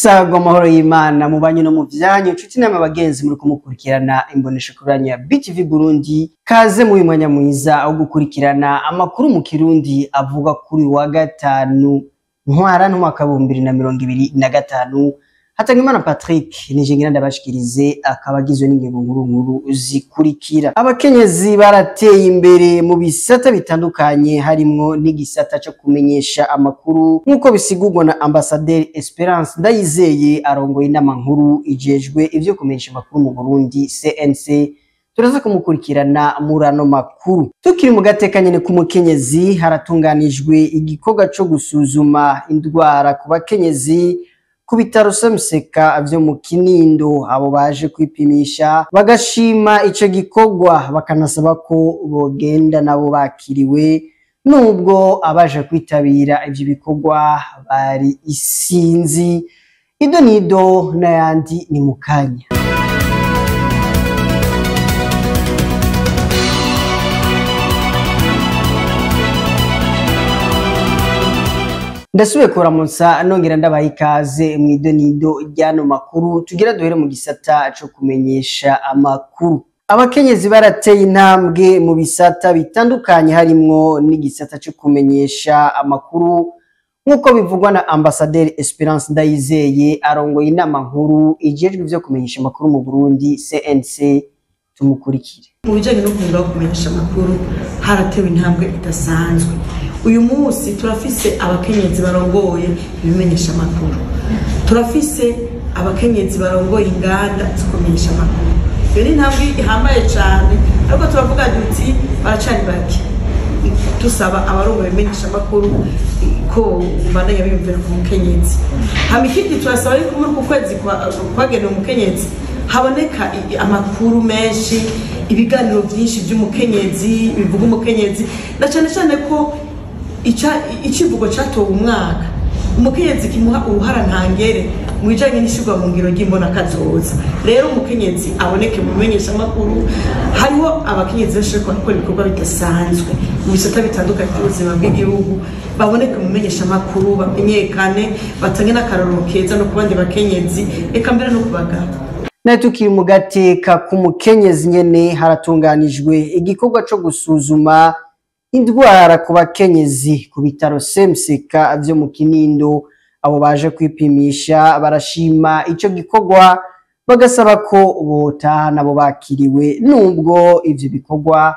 Sagwa amahoro y'Imana mu banyu no mu vyanyu, nshuti namwe bagenzi muri kumukurikirana imboneshakure ya BTV Burundi. Kaze mu mwanya mwiza wo gukurikirana amakuru mu Kirundi avuga kuri wa gatanu ntwarante umwaka 2025. Hatangimana Patrick nije ngira ndabashikirize, akaba agizwe n'ingingo nkuru nkuru zikurikira. Abakenyezi barateye imbere mu bisata bitandukanye, harimwo n'igisata co kumenyesha amakuru, nk'uko bisigurwa na Ambasaderi Esperance Ndayizeye arongoye inama nkuru ijejwe ivyo kumenyesha amakuru mu Burundi CNC. Turaza kumukurikirana muri ano makuru. Tukiri mu gateka nyene k'umukenyezi, haratunganijwe igikorwa co gusuzuma indwara ku bakenyezi ku bitaro Semuseka vyo mu Kinindo. Abo baje kwipimisha bagashima ico gikorwa, bakanasaba ko bogenda nabo bakiriwe, nubwo abaje kwitabira ivyo bikorwa bari isinzi. Ido nido n'ayandi ni mukanya. Ndasubiye kuramutsa nongera ndabaha ikaze mw'idonido ry'ano makuru. Tugira duhere mu gisata co kumenyesha amakuru. Abakenyezi barateye intambwe mu bisata bitandukanye, harimwo n'igisata co kumenyesha amakuru, nk'uko bivugwa na Ambasaderi Esperance Ndayizeye arongoye inama nkuru ijejwe ivyo kumenyesha amakuru mu Burundi CNC. Tumukurikire. Mu bijanye no mwuga wo kumenyesha amakuru haratewe intambwe idasanzwe. Uyu munsi turafise abakenyezi barongoye ibimenyesha amakuru, turafise abakenyezi barongoye inganda zo kumenyesha amakuru. Iyo ni intambwe ihambaye cyane, ariko turavuga duti baracari bake. Dusaba abarongoye ibimenyesha amakuru ko bandanya biyumvira ku mukenyezi. Hama ikindi turasaba yuko muri uku kwezi kwagenewe umukenyezi haboneka amakuru menshi, ibiganiro byinshi by'umukenyezi, bivuga umukenyezi, na cyane cyane ko icivugo catowe umwaka umukenyezi kimuha uruhara ntangere mu bijanye n'ishirwa mu ngiro ry'imbonakazoza. Rero umukenyezi aboneke mu bimenyeshamakuru. Hariho abakenyezi benshi bariko barakora ibikorwa bidasanzwe mu bisata bitandukanye by'ubuzima bw'igihugu, baboneke mu bimenyeshamakuru, bamenyekane, batange n'akarorero keza no ku bandi bakenyezi, eka mbere no ku bagabo. Nayo tukiri mu gateka k'umukenyezi nyene, haratunganijwe igikorwa co gusuzuma indwara ku bakenyezi ku bitaro Semuseka vyo mu Kinindo. Abo baje kwipimisha barashima ico gikorwa, bagasaba ko botaha nabo bakiriwe, nubwo ivyo bikorwa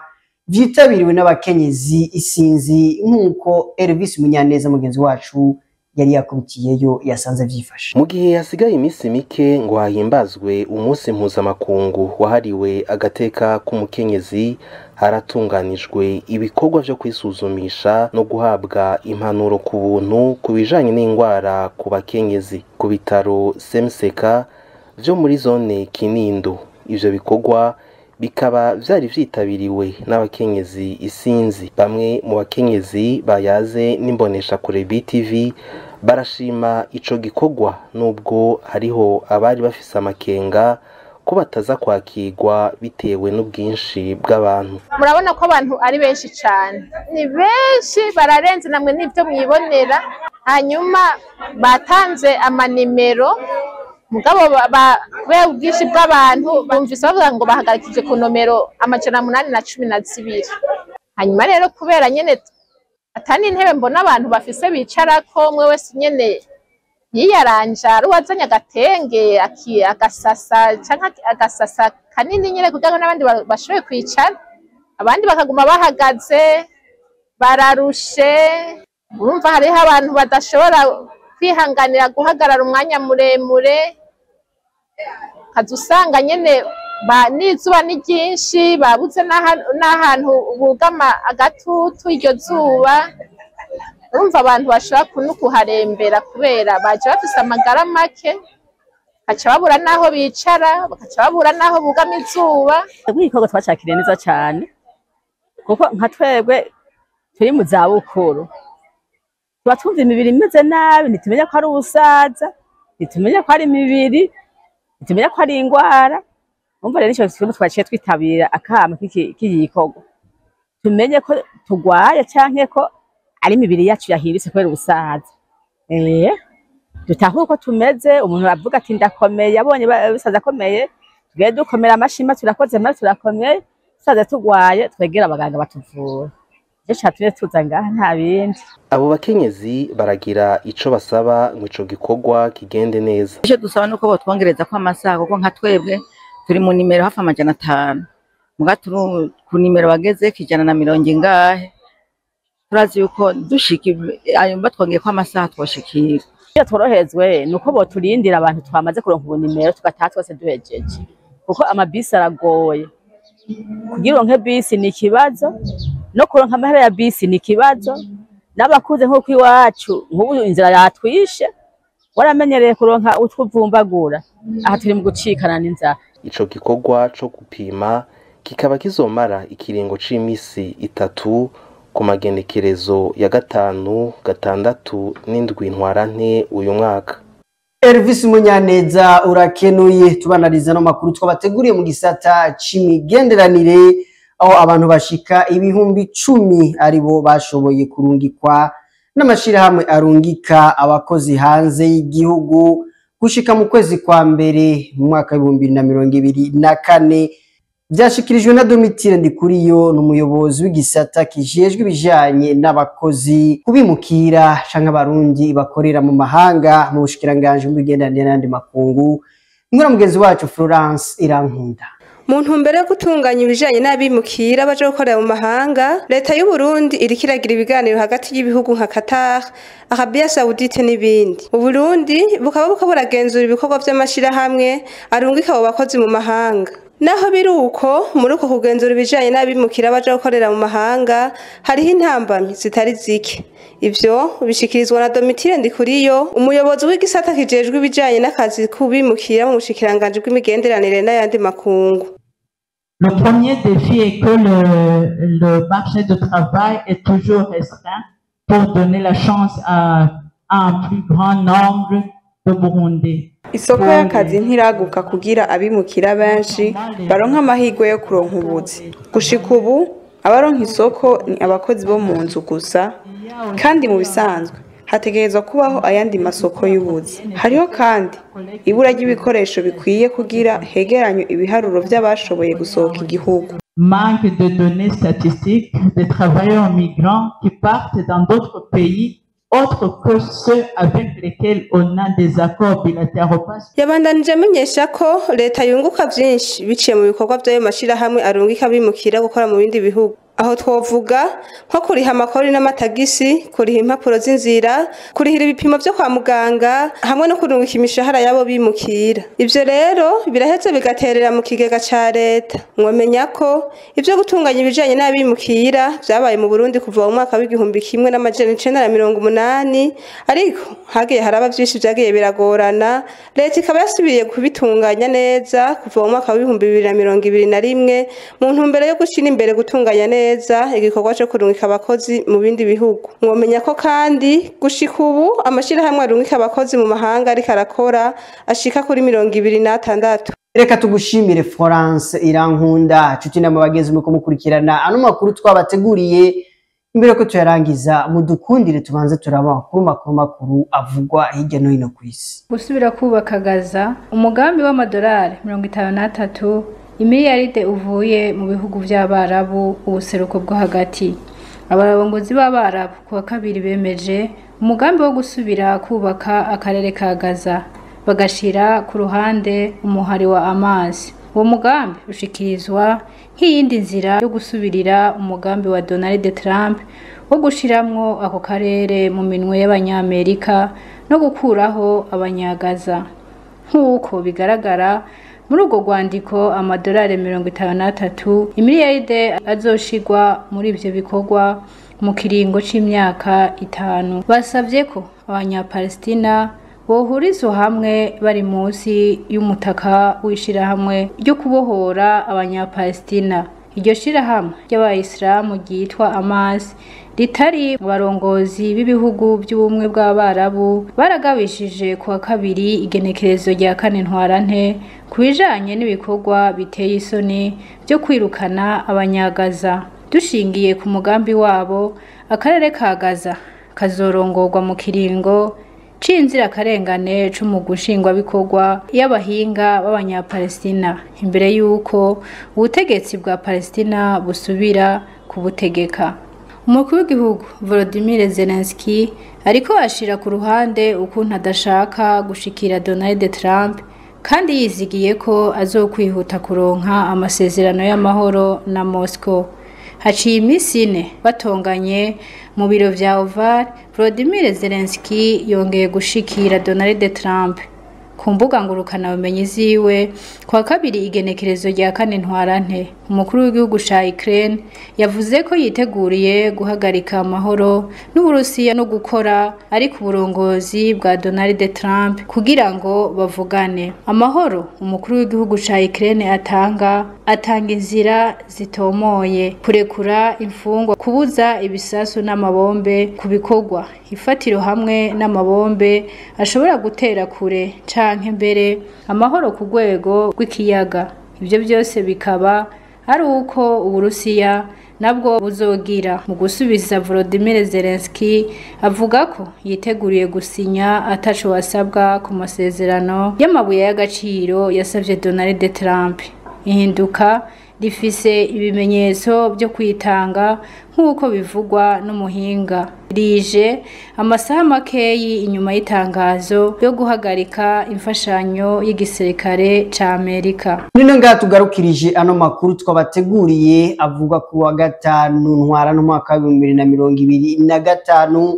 vyitabiriwe n'abakenyezi isinzi, nk'uko Elvis Munyaneza mugenzi wacu yari yakubitiyeyo yasanze vyifashe. Mu gihe hasigaye iminsi mike ngo hahimbazwe umunsi mpuzamakungu wahariwe agateka k'umukenyezi, haratunganijwe ibikorwa vyo kwisuzumisha no guhabwa impanuro ku buntu ku bijanye n'indwara ku bakenyezi ku bitaro Semuseka vyo muri zone Kinindo. Ivyo bikorwa bikaba vyari vyitabiriwe n'abakenyezi isinzi. Bamwe mu bakenyezi bayaze n'imboneshakure BTV barashima ico gikorwa, nubwo hariho abari bafise amakenga ko bataza kwakirwa bitewe n'ubwinshi bw'abantu. Murabona ko abantu ari benshi cyane, ni benshi bararenze namwe n'ibyo mwibonera. Hanyuma batanze amanimero, mugabo kubera ubwinshi bw'abantu bumvise bavuga ngo bahagarikije ku nomero 812. Hanyuma rero kubera nyene atani intebe mbona abantu bafise bicarako, umwe wese nyene yiyaranja, ari uwazanye agatenge agasasa canke agasasa kanini nyene kugira ngo n'abandi bashoboye kwicara, abandi bakaguma bahagaze bararushe. Urumva hariho abantu badashobora kwihanganira guhagarara umwanya muremure, ukaza usanga nyene n'izuba ni ryinshi, babuze n'ahantu bugama agatutu iryo zuba. Urumva abantu bashobora no kuharembera kubera baje bafise amagara make, bakaca babura n'aho bicara, bakaca babura n'aho bugama izuba. Igikorwa twacakiriye neza cane, kuko nka twebwe turi mu zabukuru tuba twumva imibiri imeze nabi, ntitumenya ko ari ubusaza, ntitumenya ko ari imibiri, ntitumenya ko ari ingwara. Umva rero ico kintu twaciye twitabira akamo k'iki gikorwa, tumenye ko tugwaye canke ko ari imibiri yacu yahindutse kubera ubusaza. Dutahure uko tumeze. Umuntu avuga ati ndakomeye, abonye bisaza akomeye, tugende dukomera amashima, turakoze mara turakomeye, tusaze tugwaye twegera abaganga batuvura. Ivyo catumye tuza ngaha nta bindi. Abo bakenyezi baragira ico basaba ngo ico gikorwa kigende neza. Icyo dusaba nuko botwongereza ko amasaha, kuko nka twebwe turi mu nimero hafi 500, muga turi ku nimero bageze 140 ingahe. Turazi yuko dushika ayo batwongeye ko amasaha twoshikira. Iyo tworoherezwe nuko boturindira abantu twamaze kuronka ubunimero tugataha twese duhejeje, kuko amabisi aragoye. Kugira uronke bisi ni ikibazo, no kuronka amahera ya bisi ni ikibazo. N'abakuze nk'uko iwacu nk'ubu inzira yatwishe, waramenyereye kuronka utwuvumbagura, aha turi mu gucikana n'inzara. Ico gikorwa co gupima kikaba kizomara ikiringo c'imisi 3 ku magenekerezo ya 5, 6 n'indwi ntwarante uyu mwaka. Elvis Munyaneza urakenuye. Tubanariza no makuru twabateguriye mu gisata c'imigenderanire, aho abantu bashika 10,000 aribo bashoboye kurungikwa n'amashirahamwe arungika abakozi hanze y'igihugu gushika mu kwezi kwa mbere mu mwaka 2024. Vyashikirijwe na Domitire Ndikuriyo, n'umuyobozi w'igisata kijejwe ibijanye n'abakozi kubimukira canke abarundi bakorera mu mahanga mu bushikiranganji bw'imigenderanire n'ayandi makungu. Inkuru mugenzi wacu Florence Irankunda. Mu ntumbero yo gutunganya ibijanye n'abimukira baje gukorera mu mahanga, leta y'u Burundi iriko iragira ibiganiro hagati y'ibihugu nka Qatar, Arabia Saoudite n'ibindi. U Burundi bukaba buko buragenzura ibikorwa vy'amashirahamwe arungika abo bakozi mu mahanga. Naho biri uko, muri uko kugenzura ibijanye n'abimukira baje gukorera mu mahanga, hariho intambamyi zitari zike. Ivyo bishikirizwa na Domitire Ndikuriyo, umuyobozi w'igisata kijejwe ibijanye n'akazi k'ubimukira mu bushikiranganji bw'imigenderanire n'ayandi makungu. Le premier défi est que le marché de travail est toujours restreint pour donner la chance à un plus grand nombre de Burundais. Isoko y'akazi ntiraguka kugira abimukira benshi baronka amahirwe yo kuronka ubuzi. Gushika ubu abaronka isoko ni abakozi bo mu nzu gusa, kandi mu bisanzwe hategerezwa kubaho ayandi masoko y'ubuzi. Hariho kandi ibura ry'ibikoresho bikwiye kugira hegeranywe ibiharuro by'abashoboye gusohoka igihugu. Manque de données statistiques des travailleurs migrants qui partent dans d'autres pays autres que ceux avec lesquels on a des accords bilatéraux. Yabandanije amenyesha ko leta yunguka vyinshi biciye mu bikorwa vy'ayo mashirahamwe arungika abimukira gukora mu bindi bihugu. Aho twovuga nko kuriha amakori n'amatagisi, kuriha impapuro z'inzira, kurihira ibipimo vyo kwa muganga, hamwe no kurungika imishahara yabo bimukira. Ivyo rero biraheze bigaterera mu kigega ca leta. Mwomenya ko ivyo gutunganya ibijanye n'abimukira vyabaye mu Burundi kuva mu mwaka w'1980, ariko hagiye haraba vyinshi vyagiye biragorana. Leta ikaba yasubiye kubitunganya neza kuva mu mwaka w'2021 mu ntumbero yo gushira imbere gutunganya neza igikorwa cyo kurungika abakozi mu bindi bihugu. Mwomenya ko kandi gushika ubu amashirahamwe arungika abakozi mu mahanga ariko arakora ashika kuri 26. Reka tugushimire Florence Irankunda. Nshuti namwe bagenzi muko mukurikirana ano makuru twabateguriye, imbere ko tuyarangiza mudukundire tubanze turaba amakuru makuru makuru avugwa hirya no hino kw'isi. Gusubira kubaka Gaza, umugambi w'amadolari 53 imiliyaride uvuye mu bihugu by'Abarabu ubuseruko bwo hagati. Abarongozi b'Abarabu kuwa kabiri bemeje umugambi wo gusubira kubaka akarere ka Gaza, bagashira ku ruhande umuhari wa Hamas. Uwo mugambi ushikirizwa nk'iyindi nzira yo gusubirira umugambi wa Donald Trump wo gushiramwo ako karere mu minwe y'Abanyamerika no gukuraho Abanyagaza. Nk'uko bigaragara muri urwo rwandiko, amadolari 53 imiliyaride azoshirwa muri ivyo bikorwa mu kiringo c'imyaka 5. Basavye ko Abanyapalestina bohurizwa hamwe bari munsi y'umutaka w'ishirahamwe ryo kubohora Abanyapalestina. Iryo shirahamwe ry'Abayisilamu ryitwa Hamas ritari mu barongozi b'ibihugu by'ubumwe bw'Abarabu baragabishije kuwa kabiri igenekerezo rya 4 ntwarante ku bijanye n'ibikorwa biteye isoni byo kwirukana Abanyagaza. Dushingiye ku mugambi wabo, akarere ka Gaza kazorongorwa mu kiringo c'inzirakarengane c'umugwi nshingwabikorwa y'abahinga b'abanyapalestina imbere y'uko ubutegetsi bwa Palestina busubira kubutegeka. Umukuru w'igihugu Volodymyr Zelensky ariko ashira ku ruhande ukuntu adashaka gushikira Donald Trump kandi yizigiye ko azokwihuta kuronka amasezerano y'amahoro na Moscow. Haciye iminsi ine batonganye mu biro vya Oval, Volodymyr Zelensky yongeye gushikira Donald Trump ku mbuga ngurukanabumenyi ziwe kwa kabiri igenekerezo rya 4 Ntwarante. Umukuru w'igihugu ca Ukraine yavuze ko yiteguriye guhagarika amahoro n'Uburusiya no gukora ariko uburongozi bwa Donald Trump kugira ngo bavugane amahoro. Umukuru w'igihugu ca Ukraine atanga inzira zitomoye: kurekura imfungwa, kubuza ibisasu n'amabombe ku bikorwa ifatiro hamwe n'amabombe ashobora gutera kure canke mbere amahoro ku rwego rw'ikiyaga. Ibyo byose bikaba ari uko Uburusiya nabwo buzogira. Mu gusubiza, Volodymyr Zelensky avuga ko yiteguriye gusinya ataco wasabwa ku masezerano y'amabuye y'agaciro yasavye Donald Trump. Ihinduka rifise ibimenyetso byo kwitanga nk'uko bivugwa n'umuhinga, rije amasaha makeyi inyuma y'itangazo yo guhagarika imfashanyo y'igisirikare ca Amerika. Nino ngaha tugarukirije ano makuru twabateguriye avuga ku wa 5 Ntwarante umwaka wa 2025,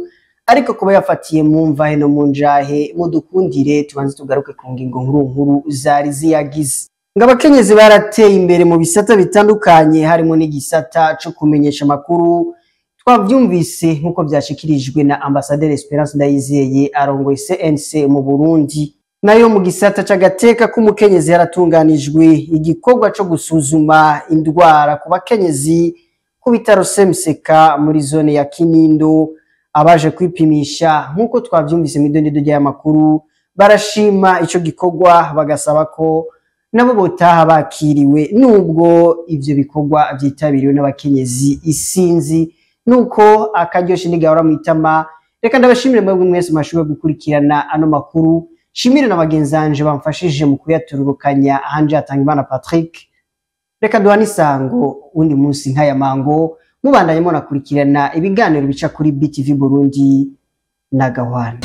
ariko kuba yafatiye mu mvahe no mu njahe mudukundire tubanze tugaruke ku ngingo nkuru zari ziyagize. Ngo abakenyezi barateye imbere mu bisata bitandukanye harimo n'igisata co kumenyesha amakuru. Twavyumvise nk'uko vyashikirijwe na Ambassadeur Esperance Ndayizeye arongoye CNC mu Burundi. Nayo mu gisata c'agateka k'umukenyezi yaratunganijwe igikorwa co gusuzuma indwara ku bakenyezi ku bitaro Semseka muri zone ya Kinindo. Abaje kwipimisha nk'uko twavyumvise mw'idondedo ry'amakuru barashima ico gikorwa, bagasaba ko nabo botaha bakiriwe nubwo ivyo bikorwa vyitabiriwe n'abakenyezi isinzi. Nuko akaryoshe ntigahora mwitama. Reka ndabashimire mwebwe mwese mwashoboye gukurikirana ano makuru, shimire na bagenzanje bamfashije mu kuyatururukanya ahanje Hatangimana Patrick. Reka duhane isango undi munsi nk'aya mango, mubandanye munakurikirana ibiganiro bica kuri BTV Burundi na Gahwana.